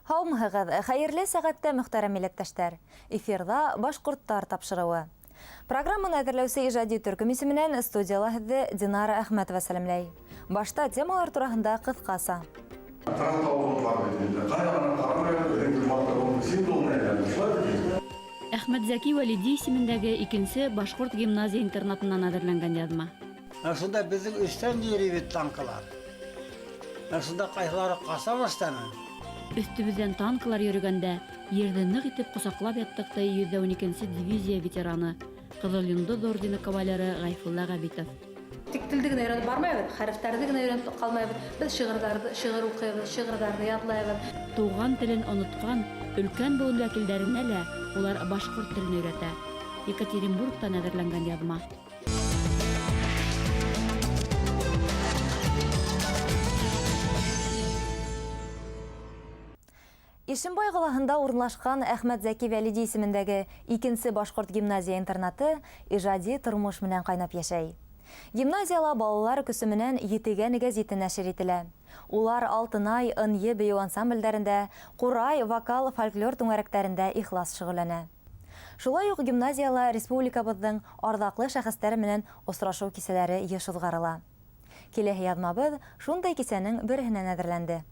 Һаумыһығыҙ, хәйерле сәғәттә, мөхтәрәм милләттәштәр! Эфирҙа «Башҡорттар» тапшырыуы. Программаны әҙерләүсе ижади төркөм исеменән студияла һеҙҙе Динара Әхмәтова сәләмләй. Башта темалар тураһында ҡыҫҡаса. Трактауығыҙ бар бит инде. Ҡайҙа ғына ҡарамайбыҙ, беҙҙең матурлығын символына әйләнде. Шулай бит инде. Әхмәтзәки Вәлиди исемендәге икенсе башҡорт гимназия-интернатынан әҙерләнгән яҙма. Ә шунда беҙҙең өҫтән йөрөй бит танкалар. Ә шунда ҡайһылары ҡаса башланы. Өҫтөбөҙҙән танкалар йөрөгәндә, ерҙе ныҡ итеп ҡосаҡлап яттыҡ, ти 112 нсе дивизия ветераны, Ҡыҙыл Йондоҙ ордены кавалеры Ғәйфулла Ғәбитов. Тик телде генә өйрәнеп бармайбыҙ, хәрефтәрҙе генә өйрәнеп ҡалмайбыҙ. Беҙ шиғырҙарҙы, шиғыр уҡыйбыҙ, шиғырҙарҙы ятлайбыҙ. Туған телен онотҡан өлкән быуын вәкилдәренә лә улар башҡорт телен өйрәтә. Екатеринбургтан әҙерләнгән яҙма. Ишембай ҡалаһында урынлашҡан Әхмәтзәки Вәлиди исемендәге икенсе башҡорт гимназия-интернаты ижади тормош менән ҡайнап йәшәй. Гимназияла балалар көсө менән Етегән гәзите нәшер ителә. Улар Алтынай, Ынйы бейеү ансамблдәрендә, Ҡурай, вокал, фольклор түңәрәктәрендә ихлас шөғөлләнә. Шулай уҡ гимназияла республикабыҙҙың арҙаҡлы шәхестәре менән осрашыу кисәләре йыш уҙғарыла. Киләһе яҙмабыҙ шундай кисәнең береһенән әҙерләнде.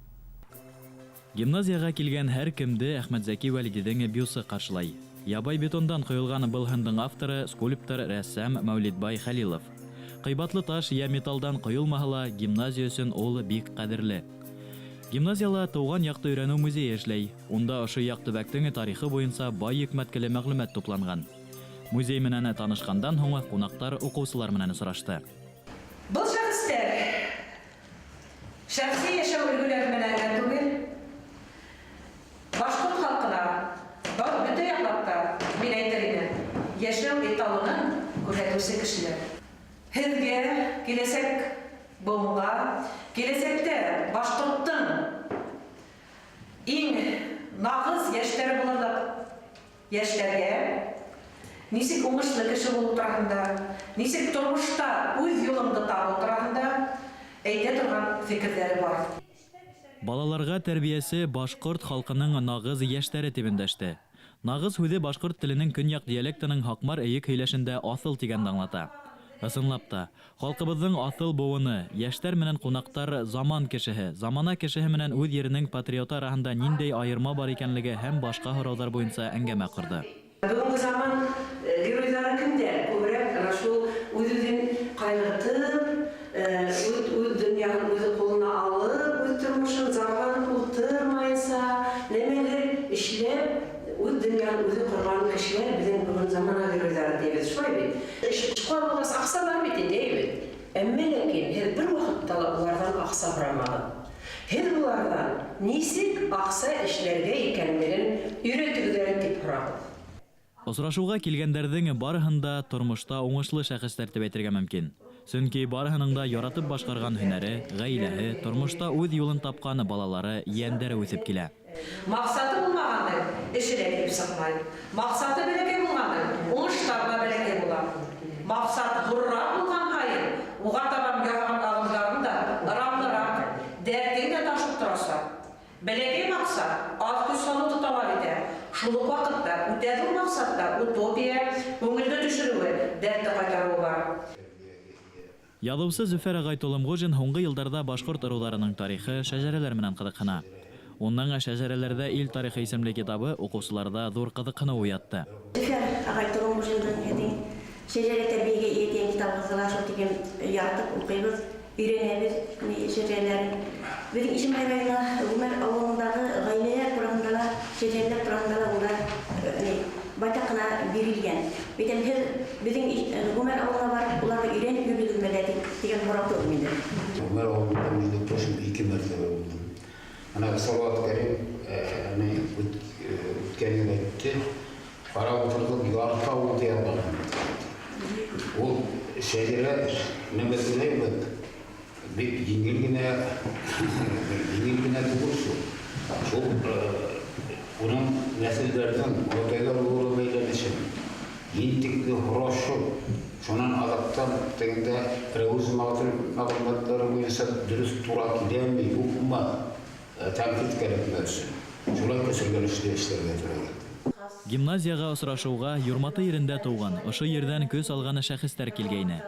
Гимназияға килгән һәр кемде Әхмәтзәки Вәлидиҙең бюсы ҡаршылай. Ябай бетондан ҡойолған был һындың авторы скульптор, рәссам Мәүлитбай Хәлилов. Ҡыйбатлы таш йә металдан ҡойолмаһа ла, гимназия өсөн ул бик ҡәҙерле. Гимназияла тыуған яҡты өйрәнеү музейы эшләй. Унда ошо яҡ төбәктең тарихы буйынса бай йөкмәткеле мәғлүмәт тупланған. Музей менән танышҡандан һуң ҡунаҡтар уҡыусылар менән осрашты. Был шәхестәр шәхси йәшәү өлгөләре менән генә түгел, башҡорт халҡына бар бөтә яҡлап та, мин әйтер инем, йәшәү эталонын күрһәтеүсе кешеләр. Һеҙгә, киләсәк быуынға, киләсәктә башҡорттоң иң нағыз йәштәре булырлыҡ йәштәргә нисек уңышлы кеше булыу тураһында, нисек тормошта үҙ юлыңды табыу тураһында әйтә торған фекерҙәре бар. Балаларға тәрбиәсе башҡорт халҡының нағыз йәштәре тип өндәште. Нағыз һүҙе башҡорт теленең көньяҡ диалектының һаҡмар эйек һөйләшендә аҫыл тигәнде аңлата. Ысынлап та, халҡыбыҙҙың аҫыл быуыны, йәштәр менән ҡунаҡтар заман кешеһе, замана кешеһе менән үҙ еренең патриоты араһында ниндәй айырма бар икәнлеге һәм башҡа һорауҙар буйынса әңгәмә ҡорҙо. Бөгөнгө заман геройҙары кемдәр? Күберәк ана шул үҙ-үҙен ҡайғыртып, үҙ донъяһын үҙе ҡулына алып, үҙ тормошон зарланып ултырмайынса, нәмәлер эшләп, үҙ донъяһын үҙе ҡорған кешеләр беҙҙең бөгөн замана геройҙары тибеҙ, шулай бит? Эшҡыуар булғас, аҡса бар бит инде, әйе бит? Әммә ләкин һеҙ бер ваҡытта ла уларҙан аҡса һорамағыҙ. Һеҙ уларҙан нисек аҡса эшләргә икәнлеген өйрәтегеҙ әле тип һорағыҙ. Осрашыуға килгәндәрҙең барыһын да тормошта уңышлы шәхестәр тип әйтергә мөмкин. Сөнки барыһының да яратып башҡарған һөнәре, ғаиләһе, тормошта үҙ юлын тапҡан балалары, ейәндәре үҫеп килә. Маҡсаты булмағандың эше лә килеп сыҡмай. Маҡсаты бәләкәй булғандың уңыштар ҙа бәләкәй була. Маҡсат ҙурыраҡ булған һайын, уға табан яһаған аҙымдарың да ырамлыраҡ, дәртең дә ташып торасаҡ. Бәләкәй маҡсат аҙ көс һалыуҙы талап итә. Шул уҡ ваҡытта үтә ҙур маҡсатта утопия, күңелде төшөрөүе, дәртте ҡайтарыуы бар. Яҙыусы Зөфәр ағай Толомғужин һуңғы йылдарҙа башҡорт ырыуҙарының тарихы, шәжәрәләр менән ҡыҙыҡһына. Уның «Шәжәрәләрҙә ил тарихы» исемле китабы уҡыусыларҙа ҙур ҡыҙыҡһыныу уятты. Зөфәр ағай Толомғужиндың һеҙҙең «Шәжәрә тәрбиәгә эйә» тигән китабығыҙҙы ла шул тиклем яратып уҡыйбыҙ, өйрәнәбеҙ шәжәрәләрен. Беҙҙең Ишембай районы Ғүмәр ауылындағы ғаиләләр тураһында ла, шәжәрәләр тураһында ла унда байтаҡ ҡына бирелгән. Әйтәм, һеҙ беҙҙең Ғүмәр ауылына барып, уларҙы өйрәнеп йөрөйһөгөҙмө әллә тигән һорау тыуҙы миндә. Ғүмәр ауылында мин дә тоже ике мәртәбә булдым. Ана Салауат Кәрим үткән йыл әйтте, ҡарап ултырҙыҡ, ярты ауылды яҙған. Ул шәжәрә нәмәсенә бит бик еңел генә, еңел генә түгел шул. Шул уның нәҫелдәрҙең олатайҙар улы бәйләнешен, ентекле һорашыу, шунан аҙаҡтан тегендә Рәүез мәғлүмәттәре буйынса дөрөҫ тура киләме, юҡмы, тәнҡит кәрәкмәҫ өсөн. Шулай көсөргәнешле эшләргә тура килде. Гимназиягә осрашыуға Юрматы ерендә тыуған, ошо ерҙән көс алған шәхестәр килгәйне.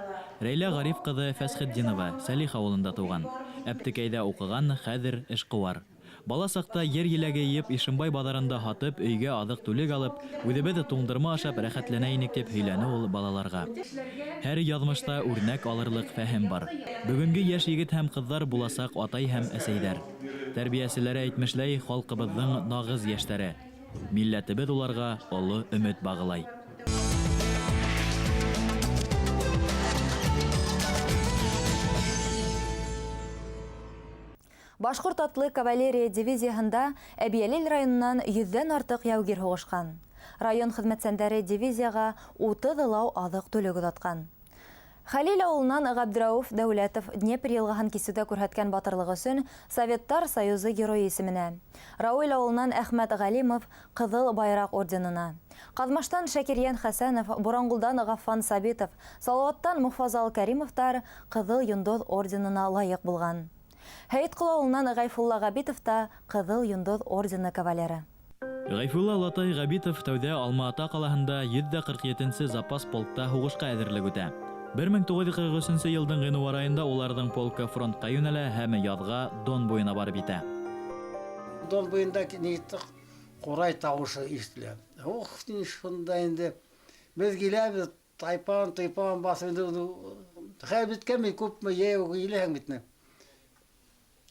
Рәйлә Ғариф ҡыҙы Фәсхетдинова Сәлих ауылында тыуған. Әптекәйҙә уҡыған, хәҙер эшҡыуар. Бала саҡта ер еләге йыйып Ишембай баҙарында һатып, өйгә аҙыҡ-түлек алып, үҙебеҙ туңдырма ашап рәхәтләнә инек тип һөйләне ул балаларға. Һәр яҙмышта үрнәк алырлыҡ фәһем бар. Бөгөнгө йәш егет һәм ҡыҙҙар буласаҡ атай һәм әсәйҙәр. Тәрбиәселәре әйтмешләй, халҡыбыҙҙың нағыҙ йәштәре. Милләтебеҙ уларға оло өмөт бағлай. Башҡорт атлы кавалерия дивизияһында Әбйәлил районынан 100-дән артыҡ яугир һуғышҡан. Район хеҙмәтсәндәре дивизияға 30 ылау аҙыҡ-түлек оҙатҡан. Хәлил ауылынан Ғабдрауф Дәүләтов Днепр йылғаһын кисеүҙә күрһәткән батырлығы өсөн Советтар Союзы Геройы исеменә. Рауил ауылынан Әхмәт Ғәлимов Ҡыҙыл Байраҡ орденына. Ҡаҙмаштан Шәкирйән Хәсәнов, Боронғолдан Ғаффан Сабитов, Салауаттан Муфазал Кәримовтар Ҡыҙыл Йондоҙ орденына лайыҡ булған. Һәйетҡол ауылынан Ғәйфулла Ғәбитов та Ҡыҙыл Йондоҙ ордены кавалеры. Ғәйфулла Латай Ғәбитов тәүҙә Алма-Ата ҡалаһында 147-нсе запас полкта һуғышҡа әҙерлек үтә. 1943 йылдың ғинуар айында уларҙың полкы фронтҡа йүнәлә һәм яҙға Дон буйына барып етә. Дон буйында ҡурай тауышы ишетелә. Ох, шунда инде беҙ киләбеҙ, тайпан, тайпан баҫып инде хәл бөткән бит, күпме йәйәү киләһең бит.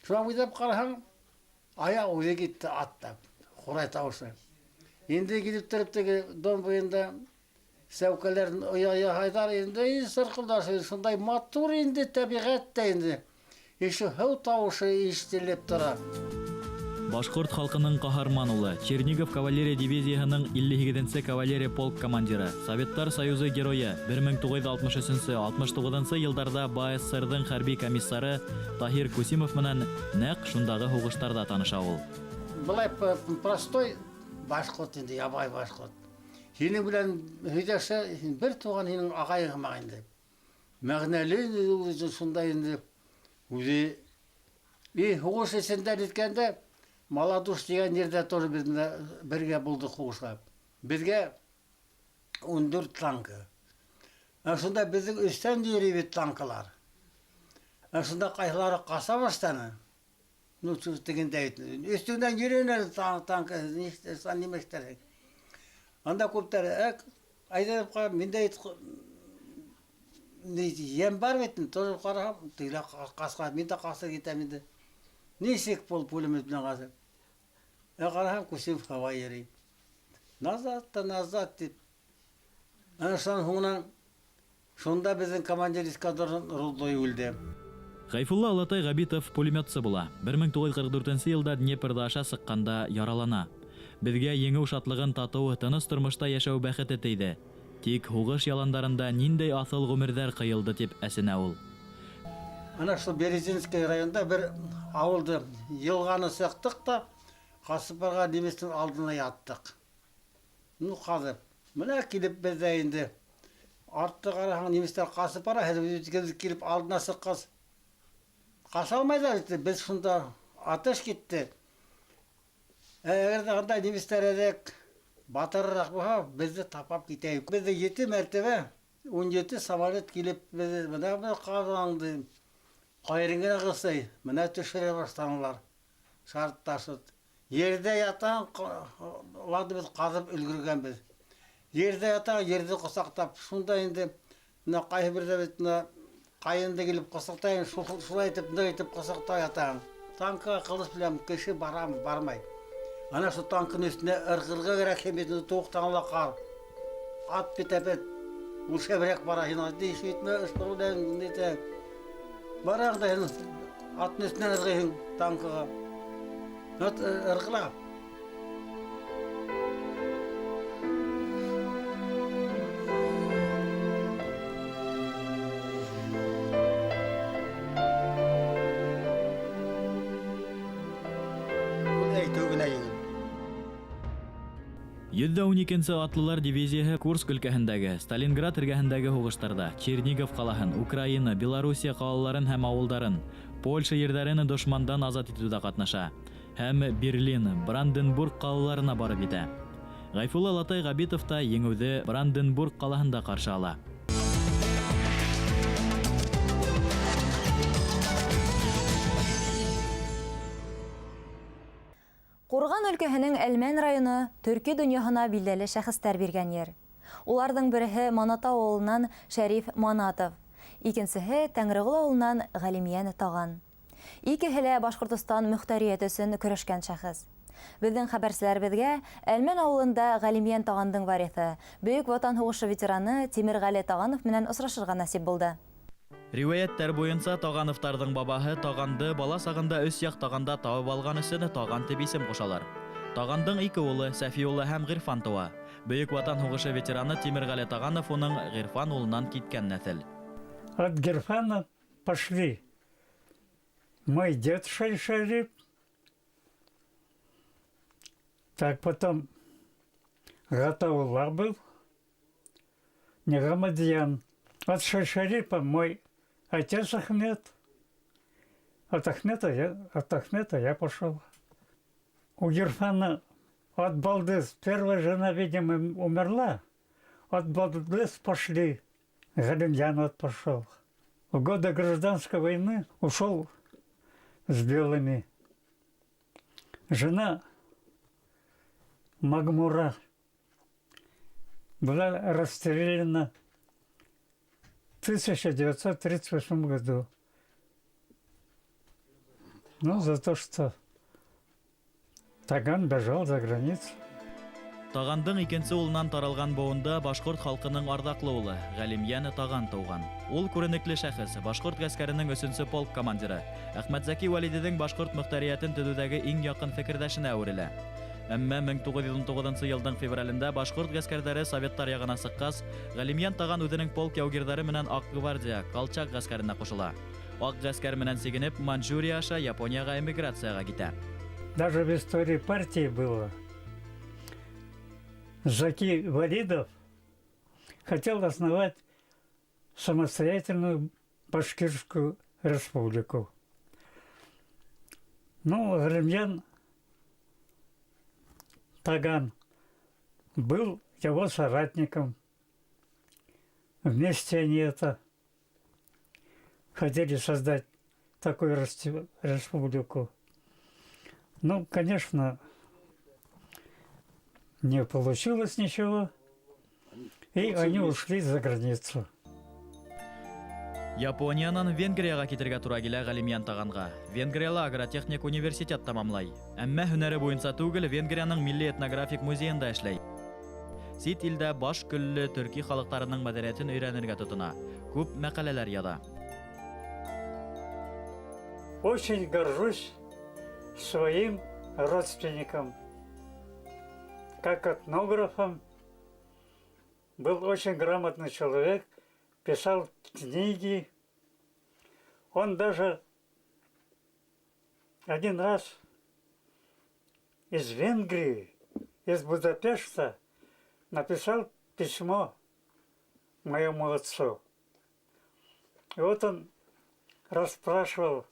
Шуға уйлап ҡараһаң, аяҡ үҙе китте аттап, ҡурай тауышы. Инде килеп тороп теге Дон буйында сәүкәләрен оя яһайҙар инде, сырҡылдашып, шундай матур инде тәбиғәт тә инде. Иши һыу тауышы ишетелеп тора. Башҡорт халҡының ҡаһарман улы, Чернигов кавалерия дивизияһының 58-нсе кавалерия полк командиры, Советтар Союзы геройы, 1963-69 йылдарҙа БАССР-ҙың хәрби комиссары Таһир Кусимов менән нәҡ шундағы һуғыштарҙа таныша ул. Былай простой башҡорт инде, ябай башҡорт. Һинең белән һөйләшә, бер туған һинең ағайың һымаҡ инде. Мәғәнәле инде шундай инде. Үҙе и һуғыш эсендә ниткәндә Маладуш тигән ерҙә тоже беҙ бергә булдыҡ һуғышҡа. Беҙгә 14 танкы. Ә шунда беҙҙең өҫтән йөрөй бит танкылар. Ә шунда ҡайһылары ҡаса башланы. Ну, тегендә өҫтөңдән йөрөйҙәр танкы, нимә эшләрһең? Анда күптәр, әйҙә ҡара, миндә йәм бар бит, тоже ҡараһам, тегеләр ҡасҡан, мин дә ҡасып китәм инде. Нисек был пулемет менән ҡасып? Ҡараһам, Кусимов һауа йөрөй. Назад та назад тип. Ана шунан һуңынан шунда беҙҙең командир эскадрон Рудой үлде. Ғәйфулла Олатай Ғәбитов пулеметсы була. 1944 йылда Днепрҙы аша сыҡҡанда яралана. Беҙгә еңеү шатлығын татыу, тыныс тормошта йәшәү бәхете тейҙе. Тик һуғыш яландарында ниндәй аҫыл ғүмерҙәр ҡыйылды тип әсенә ул. Ана шул Березинский районда бер ауылды йылғаны сыҡтыҡ та ҡасып барған немецтең алдына яттыҡ. Ну, ҡаҙып. Мына килеп беҙҙә инде артты ҡараһаң, немецтәр ҡасып бара, хәҙер килеп алдына сыҡҡас ҡаса алмайҙар инде. Беҙ шунда атыш китте. Әгәр ҙә анда немецтәр әҙәк батырыраҡ булһа, беҙҙе тапап китә. Беҙҙе 7 мәртәбә 17 самолет килеп беҙҙе бына бер ҡаҙанды ҡайырын гына ҡыҫай, мына төшөрә башланылар. Шартташып. Ерҙә ятаң, уларҙы беҙ ҡаҙып өлгөргәнбеҙ. Ерҙә ятаң, ерҙе ҡосаҡтап, шунда инде мына ҡайһы берҙә бит мына ҡайынды килеп ҡосаҡтайым, шулай итеп, ныҡ итеп ҡосаҡтай ятаң. Танкыға ҡылыс белән кеше барамы, бармай. Ана шул танкының өҫтөнә ырғырға кәрәк һин бит, туҡтан ла ҡар. Ат бит әпәт, ул шәберәк бара, һин ат ишетмә, эш нитә. Бараң да һин аттың өҫтөнән ырғыйһың танкыға. Ат ырғыла. Ул әйтеү генә еңел. 112-нсе атлылар дивизияһы Курск өлкәһендәге, Сталинград эргәһендәге һуғыштарҙа Чернигов ҡалаһын, Украина, Белоруссия ҡалаларын һәм ауылдарын, Польша ерҙәрен дошмандан азат итеүҙә ҡатнаша. Һәм Берлин, Бранденбург ҡалаларына барып етә. Ғәйфулла олатай Ғәбитов та еңеүҙе Бранденбург ҡалаһында ҡаршы ала. Ҡурған өлкәһенең Әлмән районы төрки донъяһына билдәле шәхестәр биргән ер. Уларҙың береһе Манатау ауылынан Шәриф Манатов, икенсеһе Тәңреғол ауылынан Ғәлимйән Таған. Икеһе лә Башҡортостан мөхтәриәте өсөн көрәшкән шәхес. Беҙҙең хәбәрселәребеҙгә Әлмән ауылында Ғәлимйән Тағандың вариҫы, Бөйөк Ватан һуғышы ветераны Тимерғәле Тағанов менән осрашырға насип булды. Риүәйәттәр буйынса Тағановтарҙың бабаһы Тағанды бала сағында өс яҡ тағанда табып алған өсөн Таған тип исем ҡушалар. Тағандың ике улы Сәфиулла һәм Ғирфан тыуа. Бөйөк Ватан һуғышы ветераны Тимерғәле Тағанов уның Ғирфан улынан киткән нәҫел. От Гирфана пошли мой дед Шайшарип, так потом Гатаулла был, Негамадьян. От Шайшарипа мой отец Ахмед. От Ахмета я пошел. У Гирфана от Балдыз первая жена, видимо, умерла. От Балдыз пошли. Галимьян от пошел. В годы гражданской войны ушел с белыми. Жена Магмура была расстреляна в 1938 году. Ну, за то, что Таган бежал за границу. Тағандың икенсе улынан таралған быуында башҡорт халҡының арҙаҡлы улы Ғәлимйән Таған тыуған. Ул күренекле шәхес, башҡорт ғәскәренең 3-нсө полк командиры. Әхмәтзәки Вәлидиҙең башҡорт мөхтәриәтен төҙөүҙәге иң яҡын фекерҙәшенә әүерелә. Әммә 1919 йылдың февралендә башҡорт ғәскәрҙәре советтар яғына сыҡҡас, Ғәлимйән Таған үҙенең полк яугирҙәре менән Аҡ гвардия, Колчак ғәскәренә ҡушыла. Аҡ ғәскәр менән сигенеп, Маньчжурия аша Японияға эмиграцияға китә. Даже в истории партии было. Заки Валидов хотел основать самостоятельную Башкирскую республику. Ну, Галимьян Таган был его соратником. Вместе они это хотели создать такую республику. Ну, конечно, не получилось ничего, и они ушли за границу. Япониянан Венгрияға китергә тура килә Ғәлимйән Тағанға. Венгрияла агротехник университет тамамлай. Әммә һөнәре буйынса түгел, Венгрияның милли этнографик музейында эшләй. Сит илдә баш көллө төрки халыҡтарының мәҙәниәтен өйрәнергә тотона. Күп мәҡәләләр яҙа. Очень горжусь своим родственником. Как этнографом был очень грамотный человек, писал книги. Он даже один раз из Венгрии, из Будапешта написал письмо моему отцу. И вот он расспрашивал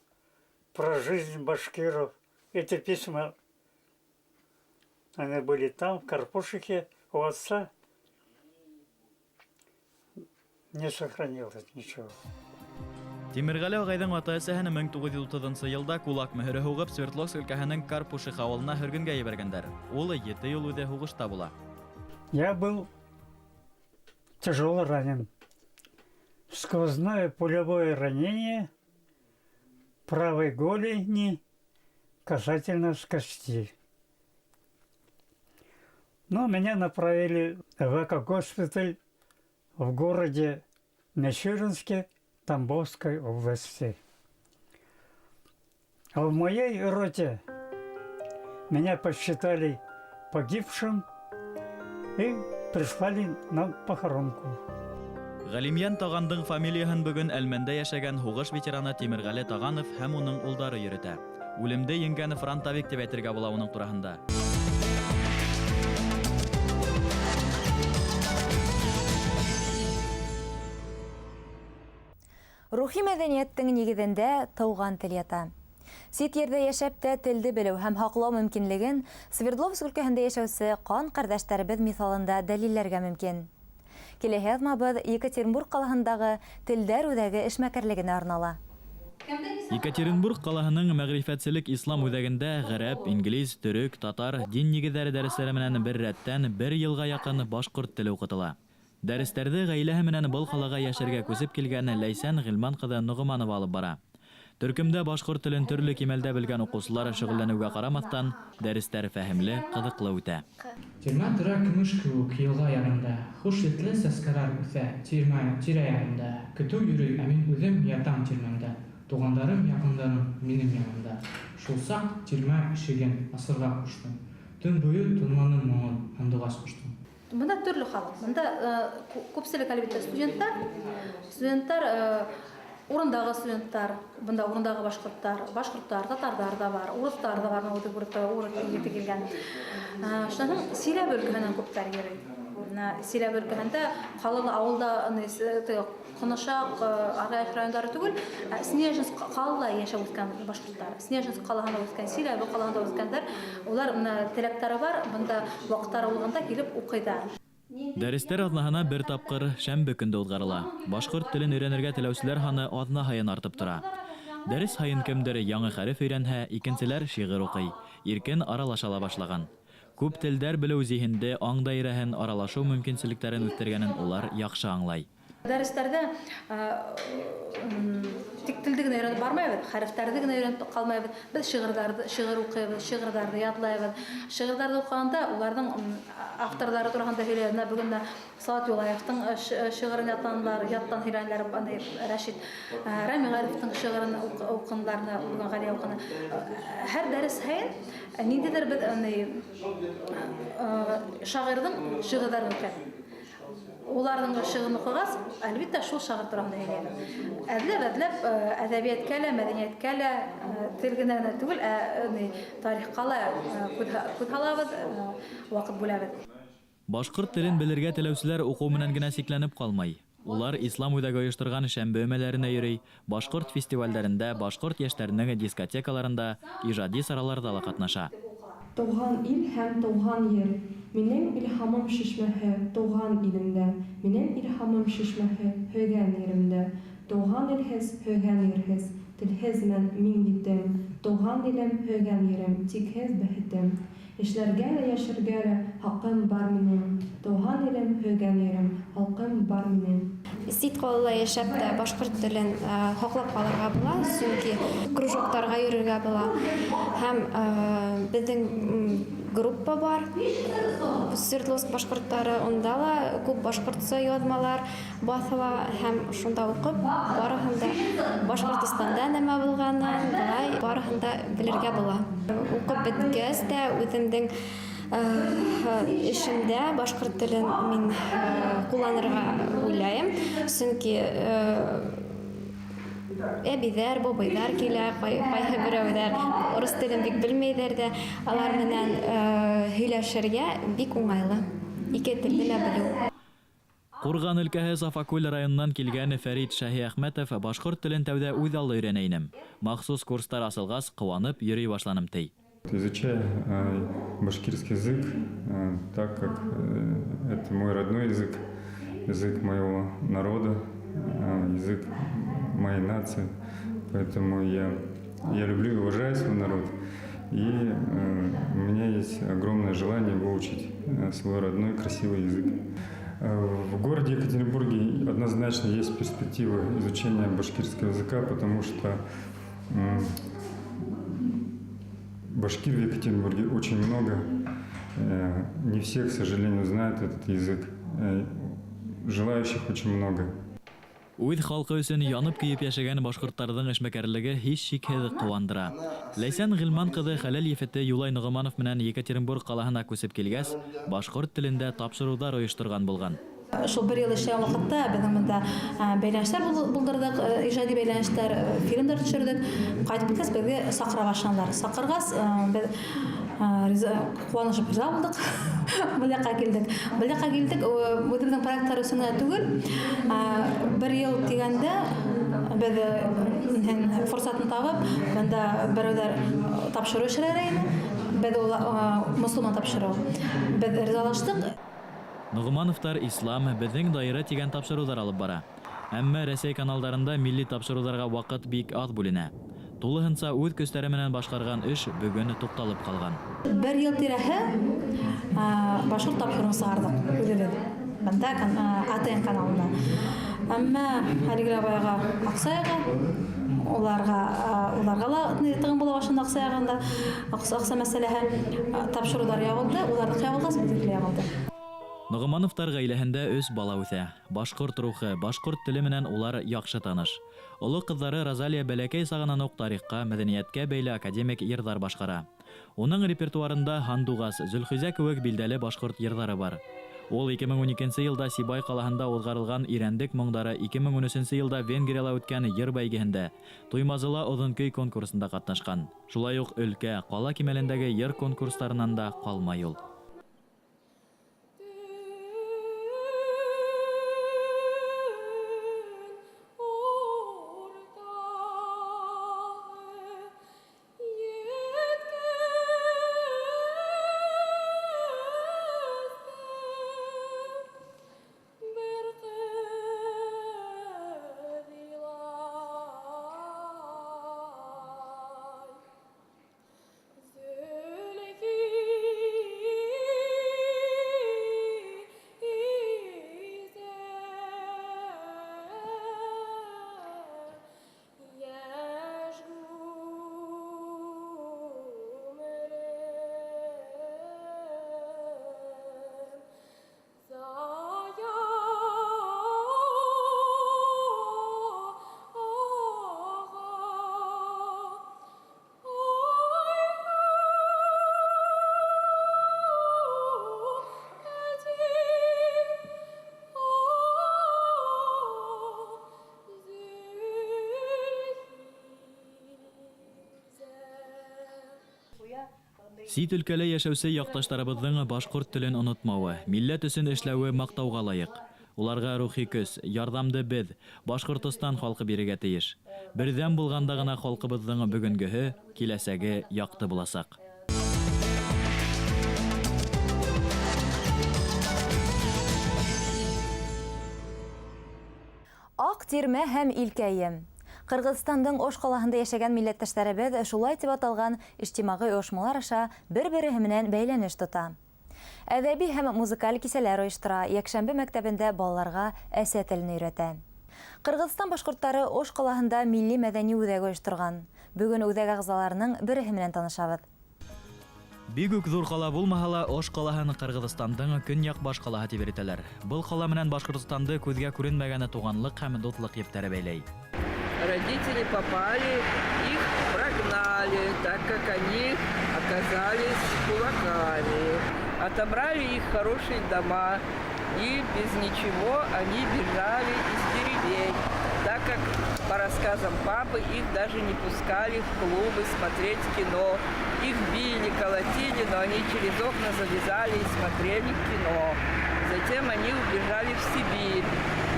про жизнь башкиров. Эти письма, они были там, в Карпушике, у отца. Не сохранилось ничего. Тимерғәле ағайҙың ата-әсәһен 1930 йылда кулак мөһөрө һуғып Свердловск өлкәһенең Карпушиха ауылына һөргөнгә ебәргәндәр. Ул 7 йыл үҙе һуғышта була. Я был тяжело ранен. Сквозное пулевое ранение правой голени касательно с кости. Но меня направили в эко-госпиталь в городе Мичуринске Тамбовской области. А в моей роте меня посчитали погибшим и прислали на похоронку. Ғәлимйән Тағандың фамилияһын бөгөн Әлмәндә йәшәгән һуғыш ветераны Тимерғәле Тағанов һәм уның улдары йөрөтә. Үлемде еңгән фронтовик тип әйтергә була уның тураһында. Рухи мәҙәниәттең нигеҙендә тыуған тел ята. Сит ерҙә йәшәп тә телде белеү һәм һаҡлау мөмкинлеген Свердловск өлкәһендә йәшәүсе ҡан ҡәрҙәштәребеҙ миҫалында дәлилләргә мөмкин. Киләһе яҙмабыҙ Екатеринбург ҡалаһындағы Телдәр үҙәге эшмәкәрлегенә арнала. Екатеринбург ҡалаһының мәғрифәтселек ислам үҙәгендә ғәрәп, инглиз, төрөк, татар, дин нигеҙҙәре дәрестәре менән бер рәттән бер йылға яҡын башҡорт теле уҡытыла. Дәрестәрҙе ғаиләһе менән был ҡалаға йәшәргә күсеп килгән Ләйсән Ғилман ҡыҙы Ноғоманова алып бара. Төркөмдә башҡорт телен төрлө кимәлдә белгән уҡыусылар шөғөлләнеүгә ҡарамаҫтан, дәрестәр фәһемле, ҡыҙыҡлы үтә. Тирмә тора көмөш кеүек йылға ярында, Хуш еҫле сәскәләр үҫә тирмә тирә-яғында. Көтөү йөрөй, ә мин үҙем ятам тирмәмдә, Туғандарым, яҡындарым минем янымда. Шул саҡ тирмә ишеген асырға ҡуштым, Төн буйы тыңланым моңон һандуғас ҡоштоң. Бында төрлө халыҡ. Бында күпселек, әлбиттә, студенттар. Студенттар урындағы студенттар, бында урындағы башҡорттар, башҡорттар, татарҙар ҙа бар, урыҫтар ҙа бар, үҙе урыҫ егете килгән. Шунан һуң Силәбе өлкәһенән күптәр йөрөй. Силәбе өлкәһендә ҡалала, ауылда Ҡоношаҡ, Арғаяҡ райондары түгел, Снежинск ҡалала йәшәп үҫкән башҡорттар. Снежинск ҡалаһында үҫкән, Силәбе ҡалаһында үҫкәндәр, улар менә теләктәре бар, бында ваҡыттары булғанда килеп уҡыйҙар. Дәрестәр аҙнаһына бер тапҡыр шәмбе көндө уҙғарыла. Башҡорт телен өйрәнергә теләүселәр һаны аҙна һайын артып тора. Дәрес һайын кемдер яңы хәреф өйрәнһә, икенселәр шиғыр уҡый, иркен аралаша ла башлаған. Күп телдәр белеү зиһенде, аң даирәһен, аралашыу мөмкинселектәрен үҫтергәнен улар яҡшы аңлай. Дәрестәрҙә тик телде генә өйрәнеп бармайбыҙ, хәрефтәрҙе генә өйрәнеп ҡалмайбыҙ. Беҙ шиғырҙарҙы, шиғыр уҡыйбыҙ, шиғырҙарҙы ятлайбыҙ. Шиғырҙарҙы уҡығанда уларҙың авторҙары тураһында һөйләйбеҙ. Бына бөгөн дә Салауат Юлаевтың шиғырын ятланылар, яттан һөйләнеләр, андай Рәшит Рәми Ғарифтың шиғырын уҡынылар, бөгөн Ғәлиә уҡыны. Һәр дәрес һайын ниндәйҙер беҙ шағирҙың шиғырҙарын уҡыйбыҙ. Уларҙың шиғырын уҡығас, әлбиттә, шул шағир тураһында һөйләйбеҙ. Әҙләп-әҙләп әҙәбиәткә лә, мәҙәниәткә лә, тел генә генә түгел, ә тарихҡа ла күҙ һалабыҙ, ваҡыт бүләбеҙ. Башҡорт телен белергә теләүселәр уҡыу менән генә сикләнеп ҡалмай. Улар Ислам үҙәге ойошторған шәмбе өмәләренә йөрөй, башҡорт фестивалдәрендә, башҡорт йәштәренең дискотекаларында, ижади сараларҙа ла ҡатнаша. Тыуған ил һәм тыуған ер. Минең илһамым шишмәһе тыуған илемдә, минең илһамым шишмәһе һөйгән еремдә. Тыуған илһеҙ, һөйгән ерһеҙ, телһеҙмен мин етем. Тыуған илем, һөйгән ерем, тикһеҙ бәхетем. Эшләргә лә, йәшәргә лә хаҡым бар минең. Тыуған илем, һөйгән ерем, халҡым бар минең. Сит ҡалала йәшәп тә башҡорт телен һаҡлап ҡалырға була, сөнки кружоктарға йөрөргә була. Һәм беҙҙең группа бар, Свердловск башҡорттары, унда ла күп башҡортса яҙмалар баҫыла һәм шунда уҡып барыһын да Башҡортостанда нәмә булғанын, былай барыһын да белергә була. Уҡып бөткәс тә үҙемдең эшемдә башҡорт телен мин ҡулланырға уйлайым, сөнки әбейҙәр, бабайҙар килә, ҡайһы берәүҙәр урыҫ телен бик белмәйҙәр ҙә, алар менән һөйләшергә бик уңайлы, ике телде лә белеү. Ҡурған өлкәһе Сафакүл районынан килгән Фәрит Шаһиәхмәтов башҡорт телен тәүҙә үҙ аллы өйрәнә инем. Махсус курстар асылғас, ҡыуанып йөрөй башланым, ти. Изучаю башкирский язык, так как это мой родной язык, язык моего народа, язык моей нации. Поэтому я люблю и уважаю свой народ. И у меня есть огромное желание выучить свой родной красивый язык. В городе Екатеринбурге однозначно есть перспективы изучения башкирского языка, потому что башкир в Екатеринбурге очень много. Не все, к сожалению, знают этот язык. Желающих очень много. Үҙ халҡы өсөн янып көйөп йәшәгән башҡорттарҙың эшмәкәрлеге һис шикһеҙ ҡыуандыра. Ләйсән Ғилман ҡыҙы хәләл ефете Юлай Ноғоманов менән Екатеринбург ҡалаһына күсеп килгәс, башҡорт телендә тапшырыуҙар ойошторған булған. Шул бер йыл эшләгән ваҡытта беҙҙең бында бәйләнештәр булдырҙыҡ, ижади бәйләнештәр, фильмдар төшөрҙөк. Ҡайтып киткәс, беҙгә саҡыра башланылар. Саҡырғас, беҙ ҡыуанышып риза булдыҡ. Был яҡҡа килдек. Был яҡҡа килдек, үҙебеҙҙең проекттар өсөн генә түгел. Бер йыл тигәндә беҙ Форсатын табып, бында берәүҙәр тапшырыу эшләр ине. Беҙ ул мосолман тапшырыу. Беҙ ризалаштыҡ. Ногумановтар Ислам, Беҙҙең даирә тигән тапшырыуҙар алып бара. Әммә Рәсәй каналдарында милли тапшырыуҙарға ваҡыт бик аҙ бүленә. Тулыһынса үҙ көстәре менән башҡарған эш бөгөн туҡталып ҡалған. Бер йыл тирәһе башҡорт тапшырыуын сығарҙыҡ үҙебеҙ. Бында АТН каналында. Әммә әлеге лә баяғы аҡса яғы, уларға ла тығын була башланы аҡса яғында. Аҡса мәсьәләһе, тапшырыуҙар ябылды, уларҙыҡ ябылғас, беҙҙеке лә ябылды. Ногумановтар ғаиләһендә өс бала үҫә. Башҡорт рухы, башҡорт теле менән улар яҡшы таныш. Оло ҡыҙҙары Розалия бәләкәй сағынан уҡ тарихҡа, мәҙәниәткә бәйле академик йырҙар башҡара. Уның репертуарында Һандуғас, Зөлхизә кеүек билдәле башҡорт йырҙары бар. Ул ике мең ун икенсе йылда Сибай ҡалаһында уҙғарылған Ирәндек моңдары, ике мең ун өсөнсө йылда Венгрияла үткән йыр бәйгеһендә, Туймазыла оҙон көй конкурсында ҡатнашҡан. Шулай уҡ өлкә, ҡала кимәлендәге йыр конкурстарынан да ҡалмай ул. Сит өлкәлә йәшәүсе яҡташтарыбыҙҙың башҡорт телен онотмауы, милләт өсөн эшләүе маҡтауға лайыҡ. Уларға рухи көс, ярҙамды беҙ, Башҡортостан халҡы бирергә тейеш. Берҙәм булғанда ғына халҡыбыҙҙың бөгөнгөһө, киләсәге яҡты буласаҡ. Аҡ тирмә һәм илкәйем. Ҡырғыҙстандың Ош ҡалаһында йәшәгән милләттәштәребеҙ шулай тип аталған ижтимағи ойошмалар аша бер-береһе менән бәйләнеш тота. Әҙәби һәм музыкаль кисәләр ойоштора, йәкшәмбе мәктәбендә балаларға әсә телен өйрәтә. Ҡырғыҙстан башҡорттары Ош ҡалаһында милли мәҙәни үҙәк ойошторған. Бөгөн үҙәк ағзаларының береһе менән танышабыҙ. Бик үк ҙур ҡала булмаһа ла, Ош ҡалаһын Ҡырғыҙстандың көньяҡ баш ҡалаһы тип йөрөтәләр. Был ҡала менән Башҡортостанды күҙгә күренмәгән туғанлыҡ һәм дуҫлыҡ ептәре бәйләй. Родители попали, их прогнали, так как они оказались кулаками. Отобрали их хорошие дома, и без ничего они бежали из деревень, так как, по рассказам папы, их даже не пускали в клубы смотреть кино. Их били, колотили, но они через окна залезали и смотрели кино. Затем они убежали в Сибирь.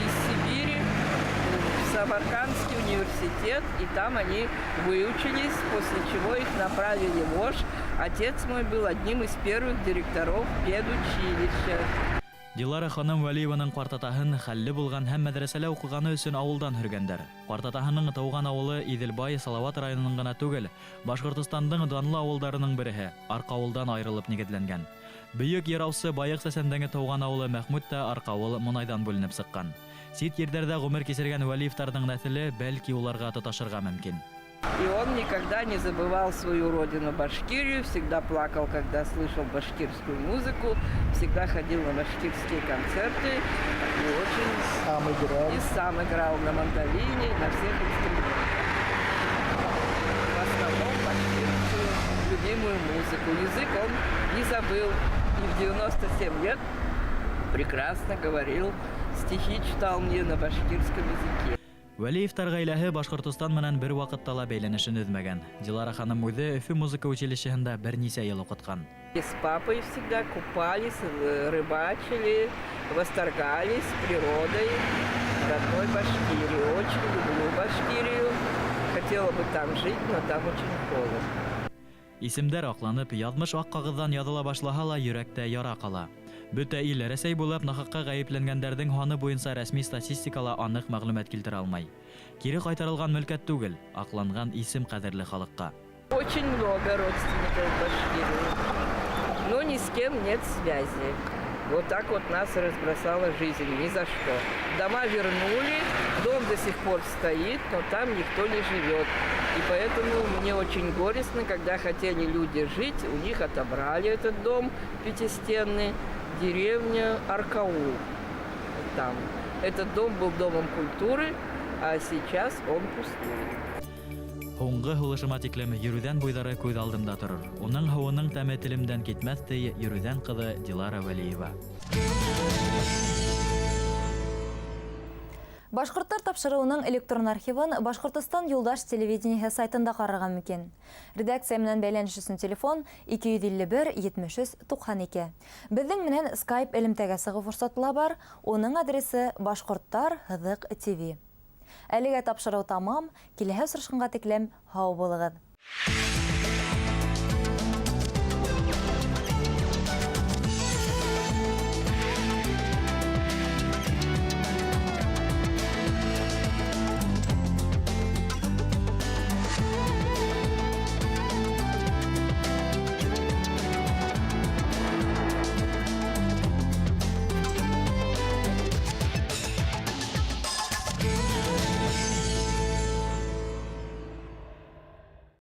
Из Сибири в Самаркандский университет, и там они выучились, после чего их направили в Ош. Отец мой был одним из первых директоров педучилища. Дилара ханым Вәлиеваның ҡартатаһын хәлле булған һәм мәҙрәсәлә уҡығаны өсөн ауылдан һөргәндәр. Ҡартатаһының тыуған ауылы Иҙелбай Салауат районының ғына түгел, Башҡортостандың данлы ауылдарының береһе, Арҡауылдан айырылып нигеҙләнгән. Бөйөк йыраусы Байыҡ Сәсәндең тыуған ауылы Мәхмүт тә Арҡауыл Монайҙан бүленеп сыҡҡан. Сит ерҙәрҙә ғүмер кисергән Вәлиевтарҙың нәҫеле бәлки уларға тоташырға мөмкин. И он никогда не забывал свою родину Башкирию, всегда плакал, когда слышал башкирскую музыку, всегда ходил на башкирские концерты и очень сам играл. И сам играл на мандолине, на всех инструментах. В основном башкирскую любимую музыку. Язык он не забыл. И в 97 лет прекрасно говорил, стихи читал мне на башкирском языке. Вәлиевтар ғаиләһе Башҡортостан менән бер ваҡытта ла бәйләнешен өҙмәгән. Дилара ханым үҙе Өфө музыка училищеһында бер нисә йыл уҡытҡан. И с папой всегда купались, рыбачили, восторгались природой родной Башкирии. Очень люблю Башкирию, хотя Хотела бы там жить, но там очень холодно. Исемдәр аҡланып, яҙмыш аҡ ҡағыҙҙан яҙыла башлаһа ла, йөрәктә яра ҡала. Бөтә ил Рәсәй буйлап нахаҡҡа ғәйепләнгәндәрҙең һаны буйынса рәсми статистика ла аныҡ мәғлүмәт килтерә алмай. Кире ҡайтарылған мөлкәт түгел, аҡланған исем ҡәҙерле халыҡҡа. Очень много родственников в Башкирии, но ни с кем нет связи. Вот так вот нас разбросала жизнь, ни за что. Дома вернули, дом до сих пор стоит, но там никто не живет. И поэтому мне очень горестно, когда хотели люди жить, у них отобрали этот дом пятистенный, деревня Аркаул. Там. Этот дом был домом культуры, а сейчас он пустует. Һуңғы һулышыма тиклем Йөрүҙән буйҙары күҙ алдымда торор. Уның һыуының тәме телемдән китмәҫ, ти Йөрүҙән ҡыҙы Дилара Вәлиева. Башҡорттар тапшырыуының электрон архивын Башҡортостан юлдаш телевидениеһы сайтында ҡарарға мөмкин. Редакция менән бәйләнеш өсөн телефон 251 73 92. Беҙҙең менән Skype элемтәгә сығыу форсаты ла бар. Уның адресы Башҡорттар һыҙыҡ ТВ. Әлегә тапшырыу тамам. Киләһе осрашҡанға тиклем һау булығыҙ.